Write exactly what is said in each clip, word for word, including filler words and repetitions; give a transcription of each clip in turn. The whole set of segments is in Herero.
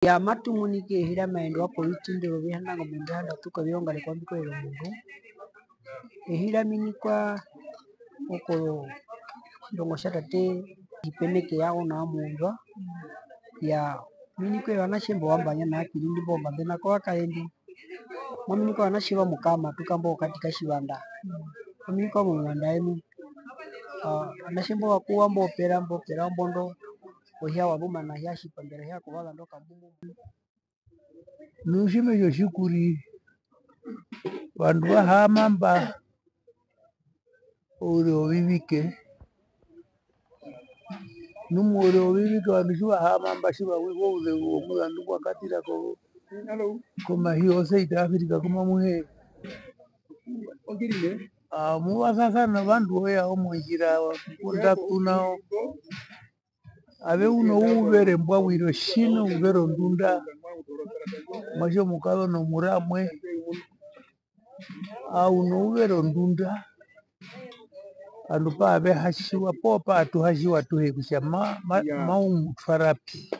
Iya, matu munika ehi ra Maendwa poviṱindi vyovihanda ngo, omundu handa tu kovironga rekwambi koye romundu. Ehi ra minikwa okondongo tja tate Ipeneke ya ona wa muundwa. Iya, minikwa ovanatje mbo va Mbanya na Kirindi mbo va Mbena ko va Kaendi. Mwa minikwa ovanatje va Mukama, tu kamba okati ka Tjivanda. Mwa minikwa momuvanda enu. Ah, ovanatje mbo va kuwa mbo pera, mbo pera ombondo, ohia wa vuma na hia tjipa mbere hia kuvava ndo kambumbu. Nu tjimwe tjotjikuri, ovandu va haama mba oure wovivike. Nu moure wovivike ovandu tji va haama mba, tji va wihwa ouzeu womuzandu ngwa katira ko-, komahi wo South Africa ku mamu hee. Amu vasasana ovandu oya omondjira, kunda tu nao. Ave uno uvere mbwa wira otjina, uvere ondunda. Omuatje omukazona omuramwe. A uno uvere ondunda. Ovandu paa ve ha tjiwa, poo paa tu ha tjiwa atuhe kutja ma-, ma-, mau mu twara pi.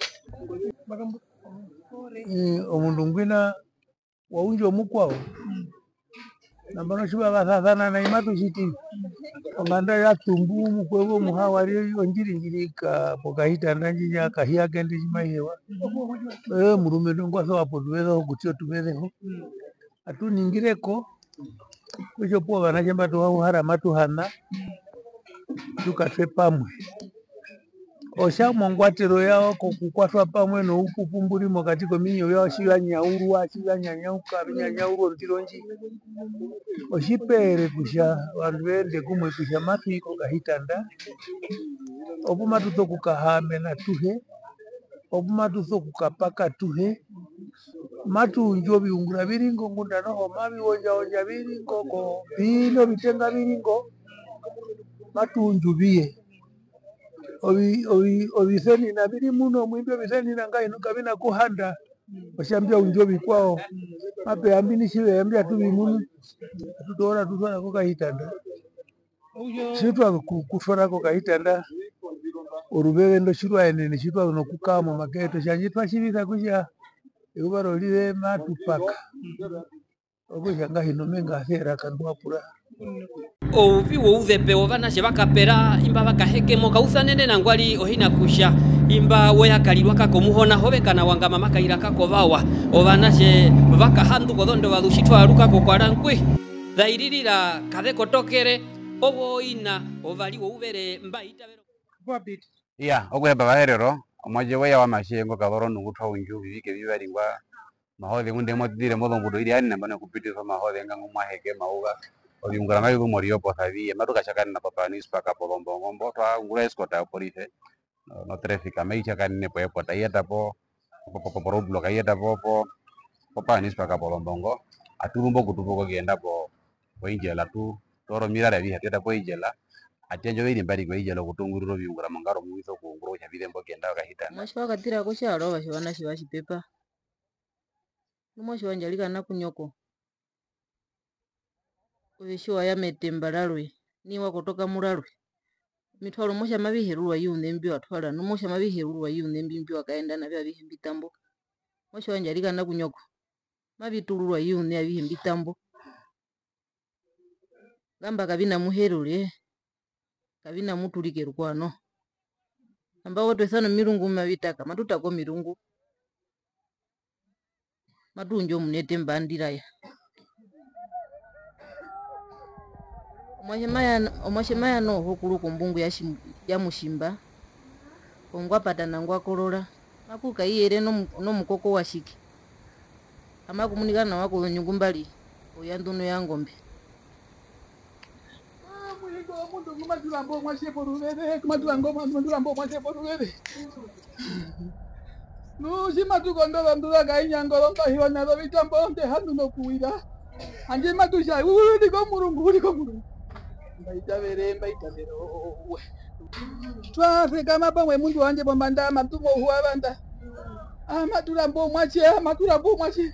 Eh, omundu ngwina wa undja omukwao. Nambano tji va vasasana nai matu tjiti. Onganda ya tumbu, mukweva omuha wa ri ondjirinjirika pokahitanda ndji ya kahiya kende tji mai hewa. Ee, murumendu ngwa sewa potuveze ho, okutja otuveze ho. Atu ningire ko, okutja opuwo ovanatje mba tu ha uhara matu hana, tu katwe pamwe. Otja mongwatero yawo kokukwatwa pamwe noupupu mbu ri mokati kominyo vyawo, tji vya nyaurwa, tji vya nyanyauka, vi nyanyaurwa ondiro ndji. Otji pe ere kutja ovandu ve ende kumwe kutja matu i kokahitanda, opu matu sokukahaamena atuhe, opu matu sokukapaka atuhe, matu undju oviungura vi ri ngo ngunda noho, mavi wondjaondja vi ri ngo ko, vi novitenga vi ri ngo, matu undju vi ye. Ovi-, ovi-, ovisenina vi ri muno, mu imbi ovisenina ngahino kavi na kuhanda, otja mbya undja ovikwao. Mape ya mbi ni tji ve ya mbya tu vi munu, atu toora atu twara kokahitanda. Tji twa ku-, kutwara kokahitanda, oruveze ndo tji rwa yenene, tji twa zu nokukaa momake wetu, tjandje twa tjivisa kutja eyuva rorive matu paka. Okutja ngahino me nga seera kandu wa pura. Ouvi wouzepe wovanatje va kapera, imba va kahekemo, kau sanene nangwari ohina kutja imba we ya karirwa kako muhona, hove kana wangama ma kaira kako vawa. Ovanatje va kahanduka ozondo vazu tji twa aruka kokwarangwi. Za iririra, kave kotokere, ovo oina ovari wouvere mba itavera. Iya, okuhepa Vaherero, omuatje weya wa Matjee ngo Kavoro nu ngu twa undju, ovivike vivari ngwa mahoze ngunda e mo titire mozombuto iri yanina nambano okupitisa omahoze nga ngu mwa heke mauva. Oviungura mavi zu moriyoposa vi ye, matu katjakanena po Panis Park pozombongo mbo, twa ungura escort yopolice, no, no traffic, amai tjakanene po airport, ai yeta po, po, po, po, po roadblock, ai yeta po, po, po Panis Park pozombongo, atu zu mbo okutupuka okuyenda po, po Angel, atu toora omirara avihe, atu yeta po Angel, atu yandja oiri mbari ko Angel okutungurira oviungura mongaro mu vi sokuungurwa kutja vi zembe okuyenda okahitanda. Omuatje wa katira kotjaaro, ovanatje va tji pepa. Nu omuatje wandje arikana kunyoko. Ove tji wa ya metemba rarwe, nai wa kotoka mu rarwe. Omitwaro mo tja mavi herurwa i uṋe mbi wa twara, nu mo tja mavi herurwa i uṋe mbi, mbi wa kaenda na vyo avihe mbi tambo. Omuatje wandje arikana kunyoko. Mavi tururwa i uṋe avihe mbi tambo. Ngamba kavi na muherure, kavi na muturike rukwao noho. Nambano twe sana omirungu mbi mavi taka, matu taka omirungu. Matu undju omunete mba ndi raya. Omuatje ma ya, omuatje ma ya noho kuru kombungu ya Tjim-, ya Mutjimba, ongwa pata na ngwa korora. Maku kaiyere nomu-, nomukoko wa tjike. Amaku munika nawa kozonyungu mbari, oya nduno ya ngombe. Muhingo womundu ngu matu ramba omuatje poruveze, ngu matu ramba omuatje poruveze. Nu tji matu kondo ozondu za Kainyanga, ozombahi, onazo vitambo, onde handu nokuwira. Handje matu tja, u ri komurungu, u ri komurungu. Mba itavere, mba itavere, o, o, o, we. Twa sekama pamwe mundu wandje pombanda, matu mo huwa vanda. Ah, matu ramba omuatje, ah, matu ramba omuatje.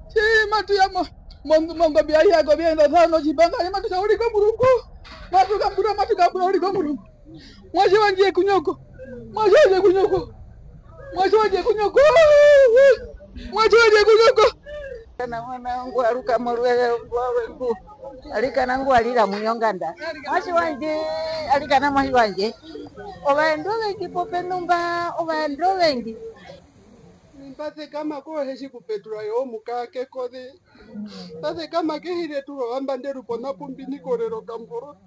Tji matu ya mo, mo, mongombe ya Jakob, yenda sana otjipanga, handje matu tja, u ri komurungu. Matu kambura, matu kambura, u ri komurungu. Muatje wandje kunyoko. Muatje wandje kunyoko. Muatje wandje kunyoko. Na mwana wangu aruka moruveze rwonganda. Arikana ngwa rira munyonganda. Muatje wandje, arikana muatje wandje. Ovandu ovengi popenumba, ovandu ovengi. Mba sekama koheshi kupetura yo muka kekoze. Mba sekama kehi retu rovambanderu pona pumbi nikorero kamboroto.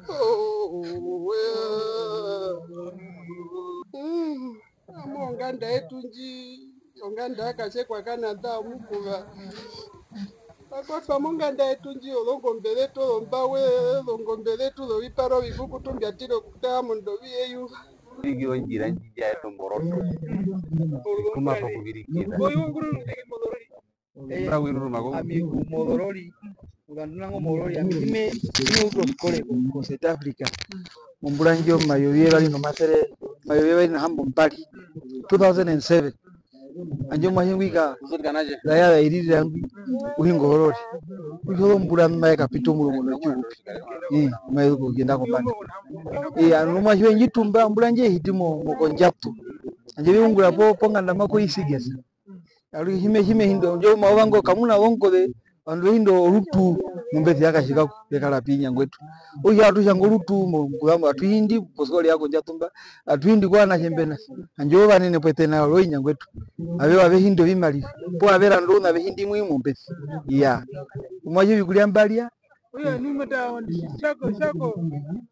Oh, oh, oh, oh. Mm. Amo onganda yetu ndji, onganda ya Katjekwa Kanada omukuva. Twa kwatwa monganda yetu ndji, ozongombe zetu, ozombawe, ozongombe zetu, zovipara ovikukutu mbya tira okutara mondovi yeyuva. Virikira ondjira ndji ndja eta omboroto. Kuma pokuvirikira. Oyo ongururu ndji mozorori. Ombura wiruruma ko. Ami ku mozorori, uzandu nango mozorori, ami ime, ime utu osikore ko, ko South Africa. Mombura ndjo omayovi yevari nomasere, omayovi yevari nohambombari, two thousand and seven. Handje omuatje ngwi ka, raya iririra ngwi, uhinga ohorori. Kutja ozombura mbi maye kapita omurongo notjihupi. Ii, maye zu kokuyenda kombanda. Ii, anu omuatje we ndji tumba, ombura ndji e hiti mo, mo Kondjatu. Handje ve ungura po, ponganda mako Isigesa. Aruhe tji me, tji me hinda, handje omayuva ngo kamu na zongoze, ovandu ve hinda orutu, mombesi ya Katjikaku, ve kara pi inyangwetu. Okutja atu tjanga orutu, mo, kuzambo atu hindi posikore ya Kondjatu mba, atu hindi kovanatje mbena, handje ovanene pwete nao, oinyangwetu. Ave, ave hinda ovimariva, poo ave randa ouna ve hindi imwe mombesi. Iyaa. Omuatje ovikurya mba rya, Oyo, nu mata, shako, shako,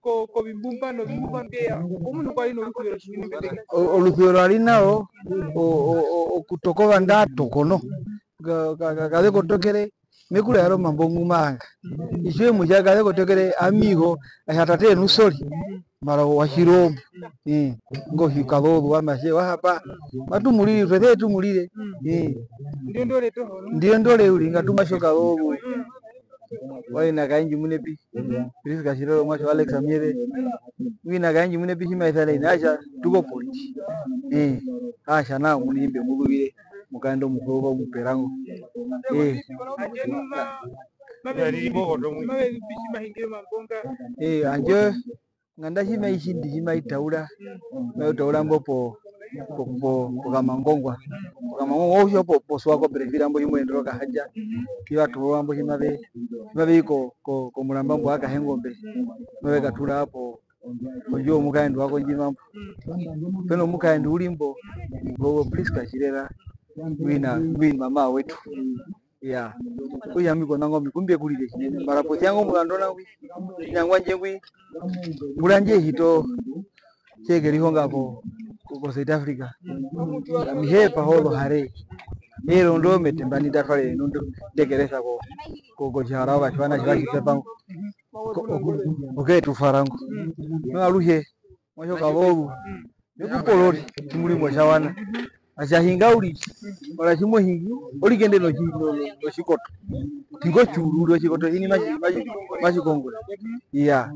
ko, kovimbumba, novimbumba mbi ya, omundu kwa ino rukuvero tjinene mbi teka. O-, orusuvero ari nao, o-, o-, o-, okutokova nda tokono. Ka, ka, ka, kaze kotokere, me kura yaro mambo ngu ma vanga. Itjo emutja kaze kotokere, ami iho, a tja tate enu, sorry. Mara wa tjirombo. Eh, ngo hi kazozu wa matje, wa hapa. Matu muriri, twe tu murire. Eh. Ndio ndore toho, no? Ndio ndore uri, nga tuma shoka zozu. Wa ina kaenji mune pi. Prisca Shirero, mwasho Alex Amiere. Wina kaenji mune pi, shima isana ina, asha, tuko polisi. Eh, asha nao muni imbe muzuvire. Mukaenda omuhova omuperango. Eh. Mave, mave, mave, Eh, handje, nganda tji mai tjindi, tji mai taura, mai taura mbo po, po, po, po Kamangongwa. Po Kamangongwa, okutja po, po Swakopmund, vira mbo tji mo endera okahandja, tji va toorwa mbo tji mave, tji mave i ko, ko, komuramba mbwa Kahengombe, mave katura po, kondjuwo yomukaendu wa Kondjima mbo. Pe nomukaendu u ri mbo, ngo Prisca Shirera, ngwina, ngwina mama wetu. Iyaa, okutja ami kona ngo ami ku mbe kurire tjinene, mara posi ya ngo mukandona ngwi, nyangwandje ngwi, mbura ndje hito, tje kerihonga ko, ko, ko South Africa. Ami he paha ozohare, eye orondu ometemba ndi nda twarere nu nde keresa ko, ko, kotjihara ovatjiwana tjiva tjipepa ngo, ko, ko, ko, oke tu fara ngo. Nu aruhe, Muatje Kavoru, me ku pura ori, tji mu ri motjawana. Atja hinga uriri, ora tji mo hingi, o rikende notji-, no-, no-, notjikoto. Hinga otjiuru uriri otjikoto, tjini matji-, matji-, matji kongora. Iyaa,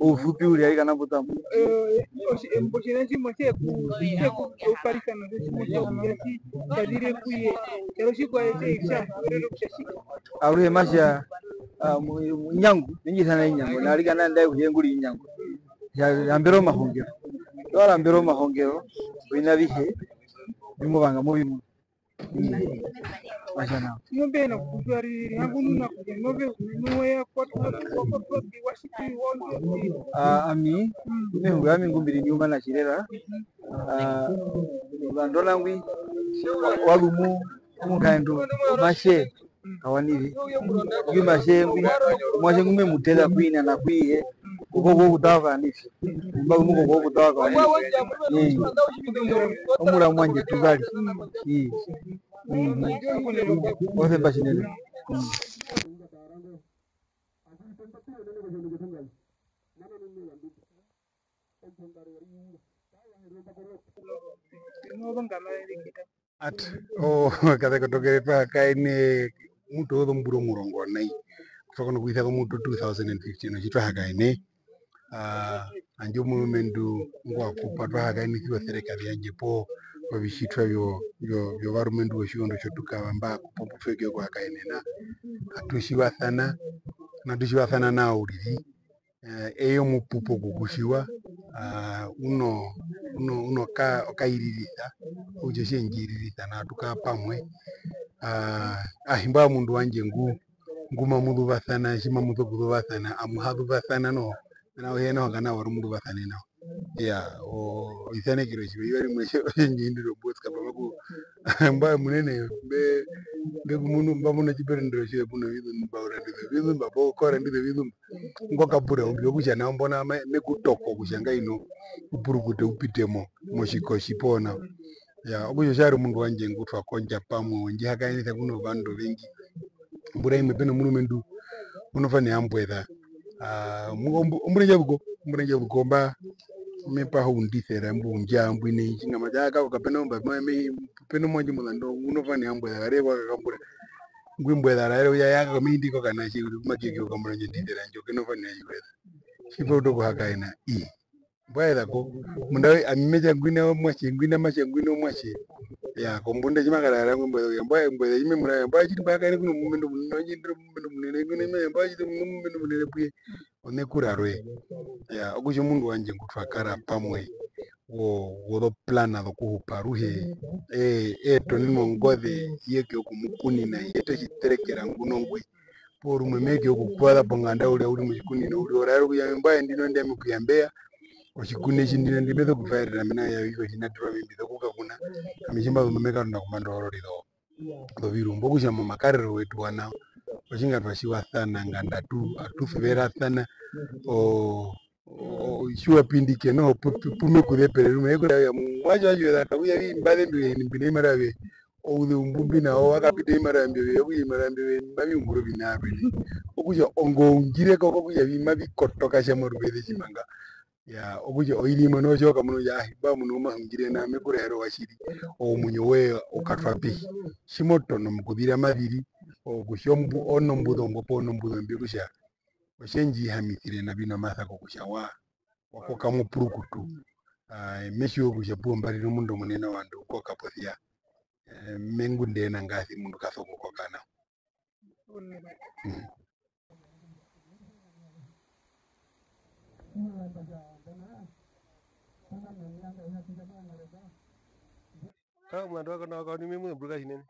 ousupi uriri arikana mbo tamu. Eh, otji-, em-, otjiṋa tjimwe tje ku, tje ku, tje ku parisa na tjo tjimwe tje ku, tja tji, tja zire ku ye, tja ri otjikwaye tje tja, tja tja. Aruhe ma tja, ah, mu-, mu-, inyangu, me ndji sana inyangu, na arikana nandarire kutja ngu ri inyangu. Ya, rambera omahongero. Twa rambera omahongero, oviṋa avihe, mbi mo vanga mo vi muna. Mm. Wa tja nao. Ngombe ena kukutwariri, hangu nuna kutja nove, nove ya kwatwa, wa kwatwa, wa kwatwa, wa tjitwa, wa ondjo. Ah, ami, mm, me hungire ami ngu mbi ri Newman Shirera. Ah, ovandu ona ngwi, wa, wa lumu, omukaendu, matje. Kawaniri. Ngwi matje ngwi, omuatje ngu me mu teza ku ina na ku ihe, koko kokutava kovanisi. Mba kumuko kokutava kovanisi. Ii. Omuramu wandje tuvari. Ii. Mhm. Osemba tjinene. Mm. At, oh, kaze kotokere twa hakaene mutu ozombura omurongo nai. Twa kona okuisa ko mutu two thousand and fifteen, otji twa hakaene. Ah, handje omurumendu ngwa kupa twa hakaenisiwa oserekaze yandje po, ovitjitwa vyo, vyo, vyovarumendu votjiwondo tjotukava mba kupa mbu twe ke okuhakaenena. Atu tjiwasana, atu tjiwasana nao uriri. Eh, eye omupupu okukutjiwa, ah, uno, uno, uno ka-, okairirisa, okutja otje ndji iririsa nao, atu kara pamwe, ah, ah, imbaa omundu wandje ngu, ngu mamu zuvasana, tji mamu sokuzuvasana, amu ha zuvasana noho, mena rokutja eye noho ka na wari omundu u va sane nao. Iyaa, o, ovisanekero tjiva eyuva rimwe otjindji indiro boss kapama ku, mbwae munene, mbe, mbe ku munu, mba muna otjiperendero tjoye pu novizumba, u randisa ovizumba, poo ko randisa ovizumba, ngo kapura uriri, okutja nao mbona me, me ku toko kutja ngahino u purukute u pite mo, motjikotji poo nao. Iyaa, okutja otja ri omundu wandje ngu twa kondja pamwe, we ndji hakaenisa ku novandu ovengi. Ombura imwe pe nomurumendu, u no fane ya mbweza. Ah, omu-, ombu-, ombura ndja zu ko, ombura ndja zu ko mba, me paha oundisera mbu ndja mbwina, tjinga ma tja, ah, ka-, kape na mba, me-, me-, pe nomuatje mozandu, u no fane ya mbweza, ka rire kwa kakambura. Ngwi mbweza, ra rire kutja, ya, ka, me hindi ko kanatje, uriri, pu ma keke okukambura ndjo ndisera ndjo, ke no fane ya tji mbweza. Tji twa utu okuhakaena, ii. Mbwae za ko, munda we, ami me tja ngwina omuatje, ngwina ma tja ngwina omuatje. Iyaa, kombunda tji ma karara ngwi mbweza kutja, mbwae mbweza tji me mu raere, mbwae tjiri mbwae kaere ku nomumendu omunene, ndji ndira omumendu omunene, ngwina me, mbwae tjiri ku nomumendu omunene pu ye, one kura roye. Iyaa, okutja omundu wandje ngu twa kara pamwe, wo, wozoplana zokuhupa aruhe, ee, ee tonenwa ongoze, ye ke okumukunina, ye te tjiterekera nguno ngwi. Porumwe me ke okukwaza ponganda uriri, u ri motjikunino uriri, o raerwa kutja mbwae ndino ndi ami okuya mbeya, otjikune tji ndino ndi me sokutwaerera mena rokutja otjinaterwa ami mbi sokukakuna, ami tji mba zu mbo me karonda komandoororizo zovirumbu, okutja momakarero wetu wa nao, otjinga twa tjiwasana nganda atu, atu suverasana, o, o, tji wa pindike noho pu, pu, pu me ku zepere rumwe, ye ku raera kutja muatje watje weza kakutja vi mba zembi kutja mbi na ovimariva vyoye, ouzeu mbu mbi na wo wa kapita ovimariva mbyo vyoye, okutja ovimariva mbyo vyoye mavi ungura oviṋa vyarwe. Okutja ongo undjire ko kokutja vi mavi kotoka tja moruveze tjimanga. Iyaa, okutja oiri imwe noho tji wa kamuna kutja, ah, mbwae omundu ngu ma hungire nao me ku raere ouatjiri, omuinyo woye o katwa pehi. Tji mo tono mokuzira maviri, okutja ombu-, onombuzo mbo poo onombuzo mbi kutja, otje ndji ihamisire navi nomasa kokutja wa, wa koka mopurukutu. Ah, me tjiwa kutja opuwo mba rire omundu omunene ovandu u koka posia. Eh, me ngunda ena ngasi omundu ka sokukoka nao. Mm. Ah, omulandu wa ko nao, ka u ni me mu zemburuka tjinene.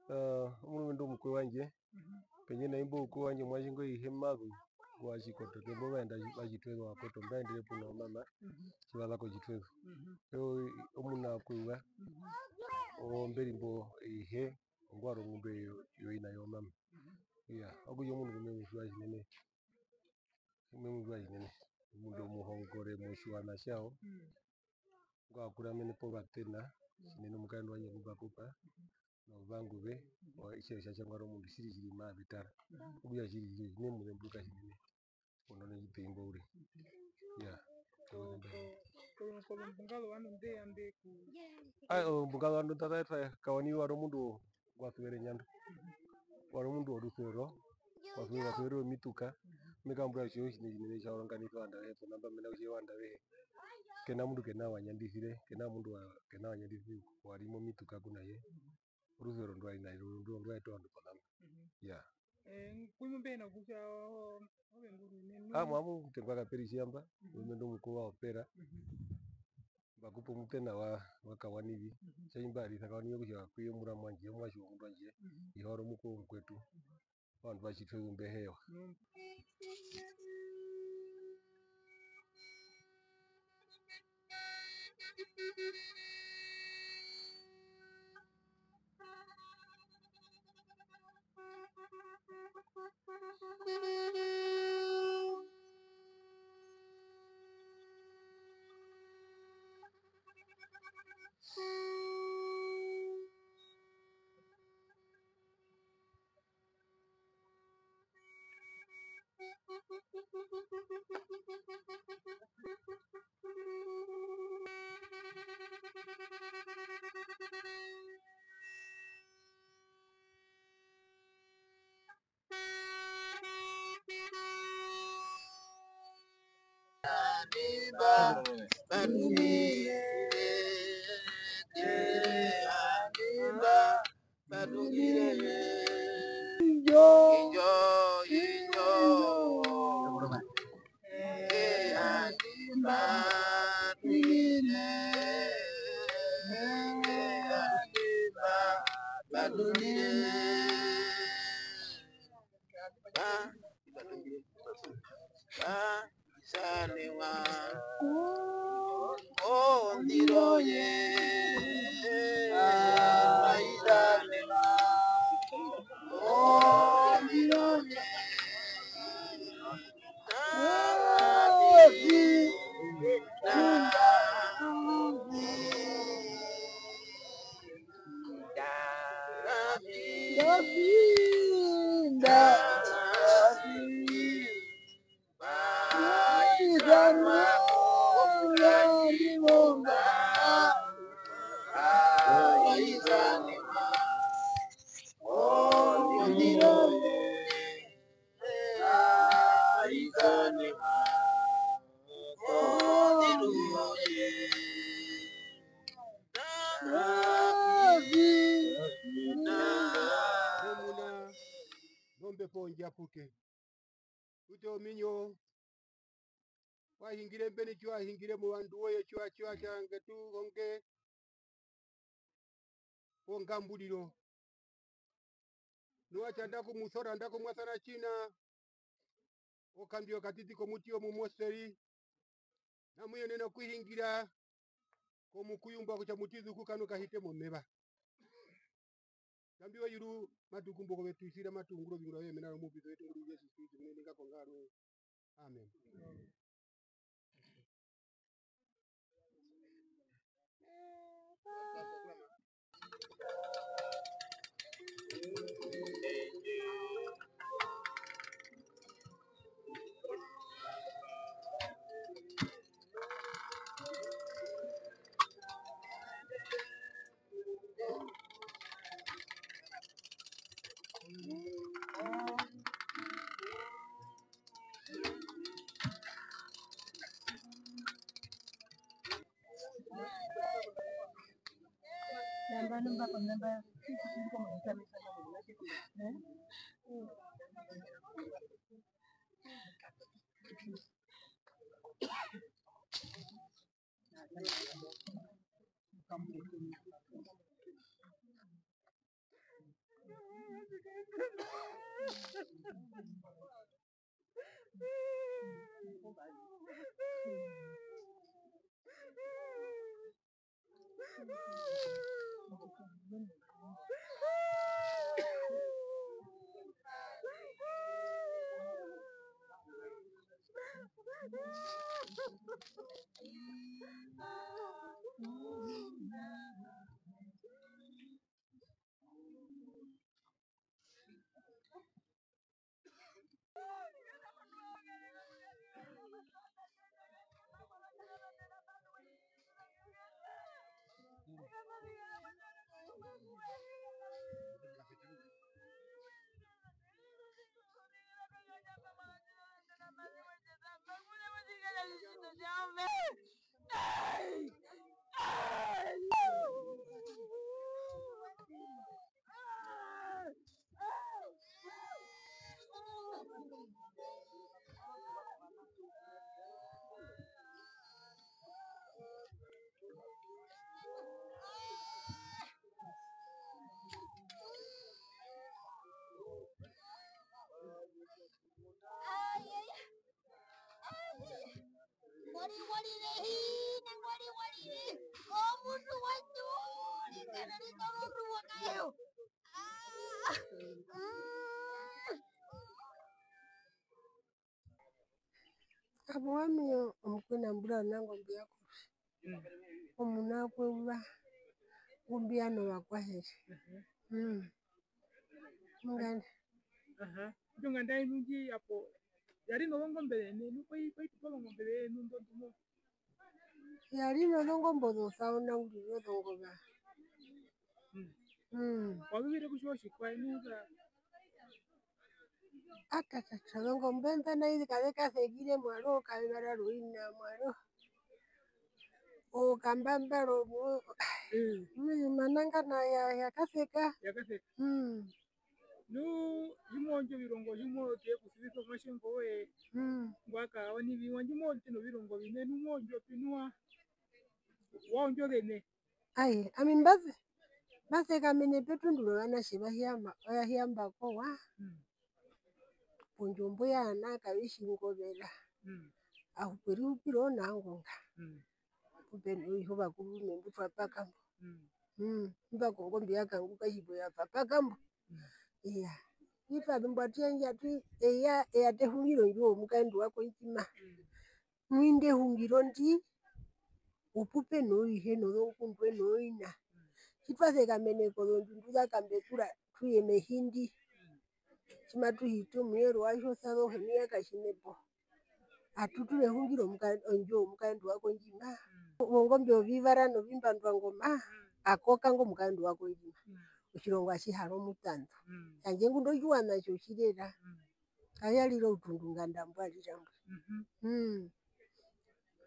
Ah, omurumendu omukwe wandje, pendje nai mbo oukwao wandje omuatje ngo ihe ma zu, ngwa tjikotoke, mbo va enda va tjitweza ovapoto, mba endere pu na mama, tji va za kotjitweza. Eo, omuna kuyuva, o, mbe ri mbo ihe, ongwaro ngumbe yo, yoina yo mama. Iya, okutja omundu ngu me mu tjiwa tjinene, ngu me mu tjiwa tjinene, omundu omuhongore motjiwaṋa tjawo, ngwa kuramene povatena, tjinene omukaendu wandje ngu mba kupa, novangu ve, o, itjo tja tjangwa romundu, tjiri, tjiri, mavi tara. Okutja tjiri, tjiri, tji me mu zemburuka tjinene, omundu ngu tji pe imbo uriri. Iya. Kozombunga zovandu nde ya mbe ku. Ai, ozombunga zovandu nda za etwa Kawanivi wa ri omundu ngwa suvera enyando. Wa ri omundu worusuvero, wa suvera, wa suvera omituka. Me kambura kutja otjiṋa tjinene tja woronganisa ovandu avehe, pona mba mena kutja ovandu avehe. Ke na mundu ke na wa nyandisire, ke na mundu wa, ke na wa nyandisire wa ri momituka ku na ye. Orusuvero ndwa ri na rwo, ndwo ndwa eta ovandu ponambo. Iya. Eh, ku imba mbe hina kutja o-, ove ngu ri nenu. Ah, mwa mu tengwa Kaperi Tjiyamba, omurumendu omukuru wa Opera. Mba kupa omutena wa, wa Kawanivi. Tja imba arisa Kawanivi okutja kwi ye muramwandje, omuatje womundu wandje. Ihe wa ri omukuru omukwetu. Ovandu va tjitwa ezumbe hewa. Batundire. Ba, ba, isanewa. Ondiro ye. Ba, isanewa. Ondiro ye. Omuna nombepo ondjapuke. Kutja ominyo, wa hingire mbeni tji wa hingire movandu voye, tji wa, tji wa tja nge tu honge ongamburiro. Nu wa tja nda ku mu sora, nda ku mwasana tjina, okambi okatiti komuti omumoseri, na mu yenene okuhingira komukuyumbwa kutja muti zu kuka nu ka hite momeva. Ngambi weyuru, matu kumbu kove tu isira, matu ungura oviungura vyoye mena romupisa wetu nguri Jesus Kristus, mune ninga kongaro. Amen. Ngwari, ngwarire hina, ngwari, ngwarire. Omundu wandje, rikana, rikana, omundu wakayo. Ah. Mm. Hapo wami omukwena mbura nangombe ya kurwi. Mm. Omuna kweuva ngumbiya novakwahere. Mhm. Mm. Nganda. Aha. Ndjo nganda inu ndji hapo yari nozongombe zene, nu kwai, kwai tupa ozongombe zene ndo ndumo. Yari nozongombe ozosaona uriri ozongova. Mm. Mm. Wazuvire kutja otjikwaye nu za. Atatata, ozongombe nḓa nai kaze kasekire mwaro, kave vara roina mwaro. Okambambaro mu-, mm, mm, manangana ya, ya kaseka. Ya kaseka. Mm. Nu, tji mo ondjo ovirongo, tji mo te kusuvisa omuatje ngo woye, mm, ngwa ka oni viwa, tji mo ondjo novirongo vine, nu mo ondjo pi nu wa, wa ondjo zene? Aye, ami mba ze-, Twa sekamene petundu rovanatje va Hiyamba, oya Hiyamba kowa. Mm. Pondjombo ya na kave tji ngovera. Mm. A hupu erihupiro ona ngonga. Mm. Pu pe no ihe ovakururume mbu twa paka mbo. Mm. Mm. Mba kongombe ya Kanguka tjipo ya twa paka mbo. Mm. Iya. Tji twa zu mbo atu yandja atu, eya, eya te hungire ondjuwo yomukaendu wa Kondjima. Mm. Nu indi ehungiro ndi, opu pe noihe nozongundwe noina. Tji twa sekamene kozondundu za Kambekura, tu ye mehi ndi. Tji matu hiti omuyero wa Tjosa zohenia Katjinepo. Atu tura ehungiro omuka-, ondjuwo yomukaendu wa Kondjima. Ozongombe ovivara novimbandwa ngoma, a koka ngo omukaendu wa Kondjima. Otjirongo atji hara omutandu. Tjandje ngunda otjiwaṋa tjOtjirera. Aya rira outundu nganda mbwa rira mbwi. Mhm. Mm.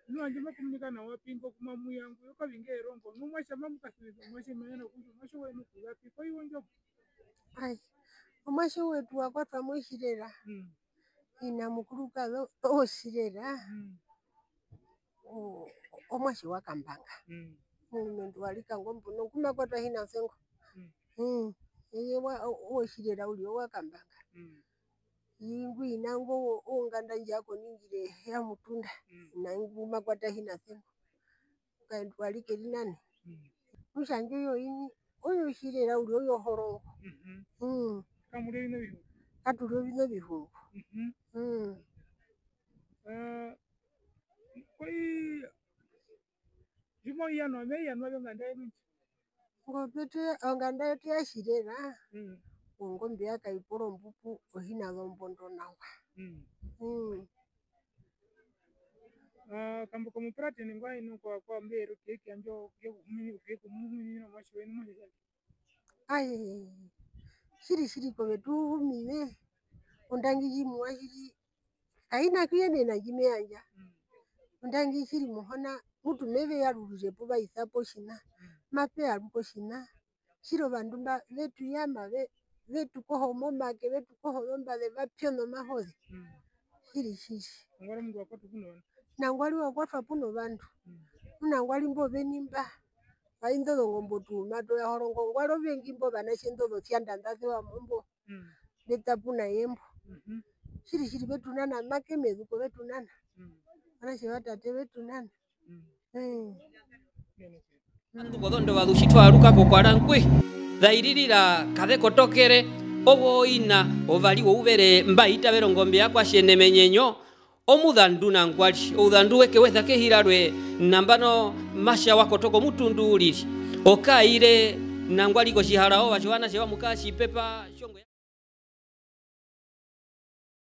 Nu handje ma kumunika nawa pi ngo ku mamu ya ngwi, okavinga erongo. Nu omuatje ma mu kasuvisa, omuatje ma yena kutja omuatje woye nu ku za pi, ko iwe ndjo. Ai, omuatje wetu wa kwatwa mOtjirera. Mm. Ina Mukuru Kazo, Otjirera. Mm. O-, omuatje wa Kambanga. Mm. Omurumendu wa rika ngo mbuno, ngu ma kwatwa hi na Sengo. Mm. Mm. Eye wa, o-, Otjirera uriri owa Kambanga. Mm. Ingwi ina ngo wo-, onganda ndji ya koningire ya Mutunda. Mm. Ina ngu ma kwata hi na Sengo. Kaendu wa rike rinane. Mm. Okutja ndjo oyo ini, oyo Otjirera uriri oyo horongo. Mhm. Mm. Kamu ri ovina ovihungu? Katu ri ovina ovihungu. Mhm. Mm. Eh, koi-, tji mo iyanwa, me iyanwa vyonganda yeṋu ndji? Ngo petu ya, onganda yetu ya Tjirera, mm, ongombe ya Kaiporo mbupu, ohina zombondo nawa. Mm. Mm. Ah, kambo komupuratene ngwa ino kwa, kwa mbero keke andjo, kuye kuhumini, kuye kumuhumini no mwashi wenu mwashi. Ai, tjiri, tjiri, kove tu humine, ondangi tji muwa tjiri, kai na kuyenena ndji me yandja. Mm. Ondangi tjiri Muhona, mutu me ve yarurire pu va isa po otjiṋa, mm, mape yaruka otjiṋa. Tjiri ovandu mba ve tu yama, ve, ve tu koha omomake, ve tu koha ozombaze, va pyo nomahoze. Mm. Tjiri, tjiri. Nangwari omundu wa kwatwa pu novandu. Nangwari wa kwatwa pu novandu. Mm. Nangwari mbo veni mba. Ai, indo zongombe tu ma toya horongo. Nangwari ovengi mbo vanatje indo zosianda nda zewa mo mbo. Mm. Ve ta pu na ye mbo. Mhm. Tjiri, tjiri, ve tu nana, make mezuko ve tu nana. Mm. Vanatje va tate ve tu nana. Mm. Mm. Ovandu vozondo vazu tji twa aruka kokwarangwi, za iririra kave kotokere, owo ina ovari wouvere mba ita ve rongombe ya kwatjene menyenyo, omuzandu nangwari, ouzandu we ke wesa kehi rarwe, nambano ma tja wa kotoka omutundu uriri. Okaire nangwari kotjiharao, vatjo vanatje va muka tjipepa, tjongwe.